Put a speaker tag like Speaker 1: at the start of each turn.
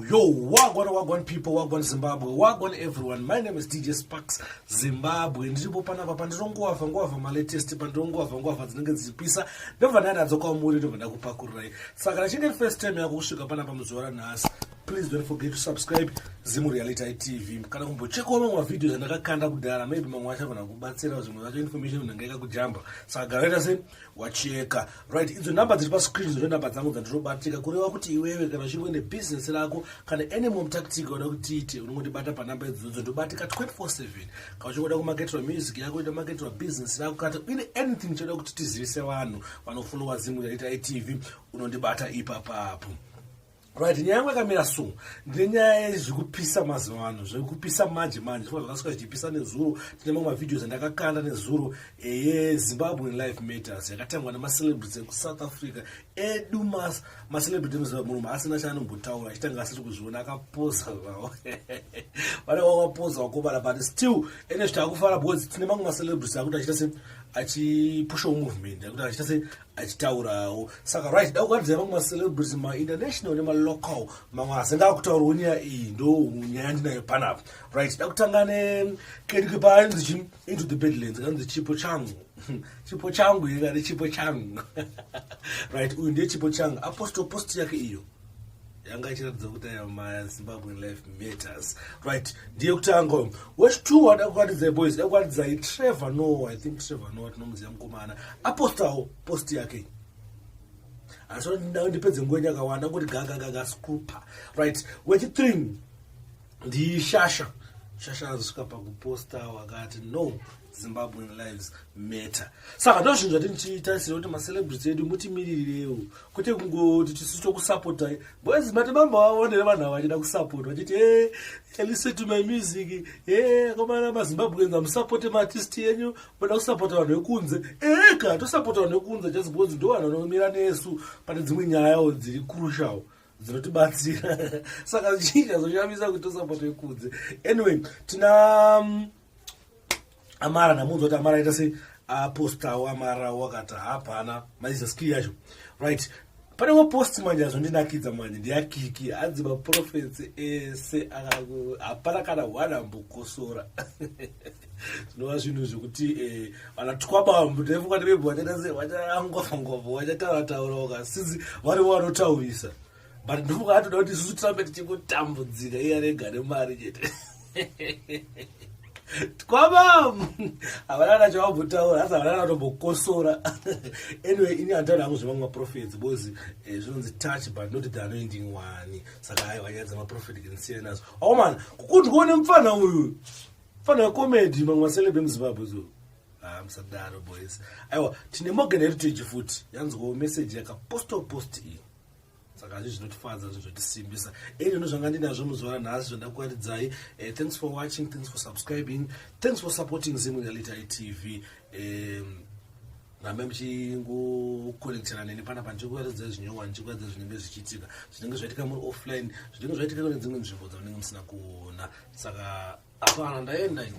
Speaker 1: Yo, wagwan, wagwan people, wagwan Zimbabwe, wagwan everyone. My name is DJ Sparks Zimbabwe. Ndiripo panapa pandinongovha ngovha malatest, pandinongovha ngovha dzinenge dzichipisa. Ndobva ndanadzo kwamuri, ndobva ndakupakurirai. Saka nachinge first time yako kusvika panapa muzuva ranhasi, please don't forget to subscribe Zimu Reality TV. Kana kumbochekawo mamwe mavideos andakakanda kudhara, maybe mamwe achagona kubatsira zvimwe zvacho information inenge yakakujamba. Saka gara ita sei wacheka. Right, idzo nhamba dziri pascreen idzo nhamba dzangu dzandinobatika, kureva kuti iwewe kana uchinge une business rako kana any mom tactic wada kuti tiite, unongondibata panhamba idzodzo, ndobatika 24/7. Kana uchingoda kumaketerwa music yako, ida kumaketerwa business rako, kana uine anything choda kuti tizivise vanhu vanofollowa Zimu Reality TV, unondibata ipapapo. Right, nyaya yangu yakamira so. Ndine nyaya yezvikupisa mazuva ano, zvekupisa manje manje, zvaa zvakasvika zvichipisa nezuro. Tine mamwe mavideos andakakanda nezuro yeZimbabwean Life Matters yakatangwa nemacelebrities ekuSouth Africa edu. Macelebrity emuZimbabwe munomu asina chaanombotaura, achitanga asiri kuzviona, akapoza zvavo, vanenge vakapoza vakomana. But still ene zvitakufara because tine mamwe macelebrities akuti achiita se achipushawo movement, akuti achiita se achitaurawo. Saka right, da kuratidza mamwe macelebrities mainternational nemalocal, mamwe asinga akutaurawo nyaya iyi. Ndo nyaya yandinayo panapa. Right, da kutanga nekedu kepanzi chi Into the Badlands, kanzi Chipo Changu, Chipo Changu ikati Chipo Changu. Right, uyu ndiye Chipo Changu, aposto post yake iyo yanga ichiratidza kuti maZimbabwean Life Matters. Right, ndiye kutanga. Wechi2 wada kuratidzai boys, da kuratidzai Trevor Noah. I think Trevor Noah tinomuziva, mukomana apostawo post yake. Asi ndipedze nguva yakawanda kuti gagagaga scooper. Right, wechi3 ndiShasha. Shasha azosvika pakuposta wakati, "No, Zimbabwean Lives Matter." Saka ndo zvinhu zvatinichitarisira kuti macelebrity edu mutimiririrewo, kwete kungoti tisu tokusapotai. Boys, mati mambovaonere vanhu ava vachida kusapota vachiti, "E, listen to my music." E, akomana, maZimbabweans amusapote maartist yenyu, moda kusapota vanhu vekunze. Eka tosapota vanhu vekunze just because ndo vanhu vanomira nesu pane dzimwe nyayawo dziri crucial dzinotibatsira. Saka chii chazoshamisa kuti tosapota vekunze? Anyway, tina Amara. Ndamunzwa kuti Amara aita sei, apostawo. Amara wakati hapana maiza skill yacho. Right, panewo post manje azondinakidza manje, ndeyaKiki. Hanzi maprophets ese hapana kana one ambokosora, zvinova zvinhu zvekuti vana twabambu ndaifunga kuti maybe vachaita se vachangwavhangwavha, vachataura taurawo kasinzi varivo vanotaurisa. But ndofunga atoda kuti isusu tirambe tichingotambudzika, iye arega nemari chete. Twabam havana kana chavambotaura, asi havana kana kutombokosora. Anyway, ini handitaura hangu zvemamwe maprophets because zvinonzi touch but not the anointing one. Saka aiwa, nyaya dzemaprophet kinisiyana nazo. Aomana kukundwawo nemufana uyu, mufana wecomedy. Mamwe maceleb emuZimbabwe so, ah, musadaro boys. Aiwa, tine Morgan Heritage futi, yanzwawo message yakapostawo post iyi. Saka hazvi zvinotifadza, zvinhu zvotisimbisa. Eni ndo zvanga ndinazvo muzuva ranhasi zvandakuratidzai. Thanks for watching, thanks for subscribing, thanks for supporting Zimu Reality TV. Rambai muchingokonektana neni panapa, ndichikuratidzai zvinyorwa, ndichikuratidzai zvinenge zvichiitika, zvinenge zvaitika muri offline, zvinenge zvaitika kune dzimwe nzvimbo dzamunenge musina kuona. Saka hapana, ndaenda ini.